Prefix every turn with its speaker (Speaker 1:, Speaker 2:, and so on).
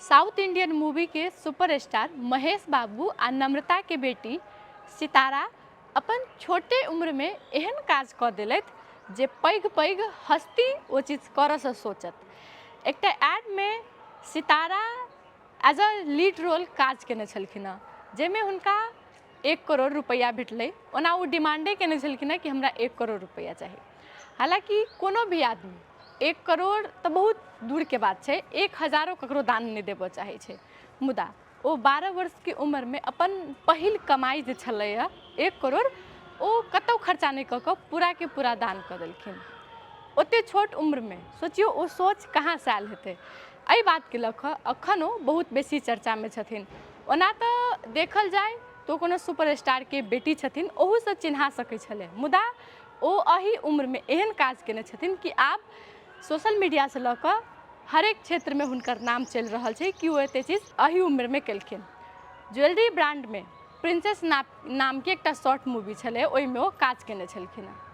Speaker 1: South Indian मूवीके superstar Mahesh बाबू आ नम्रताके बेटी सितारा अपन छोटे उम्रमे एहन काज कऽ देलथि जे पैघ पैघ हस्ती ओ चीज करऽसँ सोचत। एकटा एडमे Sitara as a lead role काज केने छलखिन हँ, जाहिमे हुनका 1 करोड़ रुपैआ भेटलै। ओना ओ डिमांडे केने छलखिन हँ कि हमरा 1 करोड़ रुपैआ चाही। हालाँकि कोनो भी आदमी 1 करोड़ तऽ बहुत दूरके बात छै, 1000 ककरो दान नहि देबऽ चाहै छै, मुदा ओ 12 वर्षके उम्रमे अपन पहिल कमाइ जे छलैए 1 करोड़, ओ कतहु खर्चा नहि कऽ कऽ पूराके पूरा दान कऽ देलखिन। ओतेक छोट उम्रमे सोचियौ ओ सोच कहाँसँ आयल हेतै। एहि बातके लऽ कऽ एखन ओ बहुत बेसी चर्चामे छथिन। ओना तऽ देखल जाय तऽ ओ कोनो सुपरस्टारके बेटी छथिन, ओहूसँ चिन्हा सकै छलै, मुदा ओ एहि उम्रमे एहन काज केने छथिन कि आब सोशल मीडियासँ लऽ कऽ हरेक क्षेत्रमे हुनकर नाम चलि रहल छै कि ओ एते चीज एहि उम्रमे केलखिन। ज्वेलरी ब्रांडमे प्रिंसेस नामके एकटा शॉर्ट मूवी छलै, ओहिमे ओ काज केने छलखिन हँ।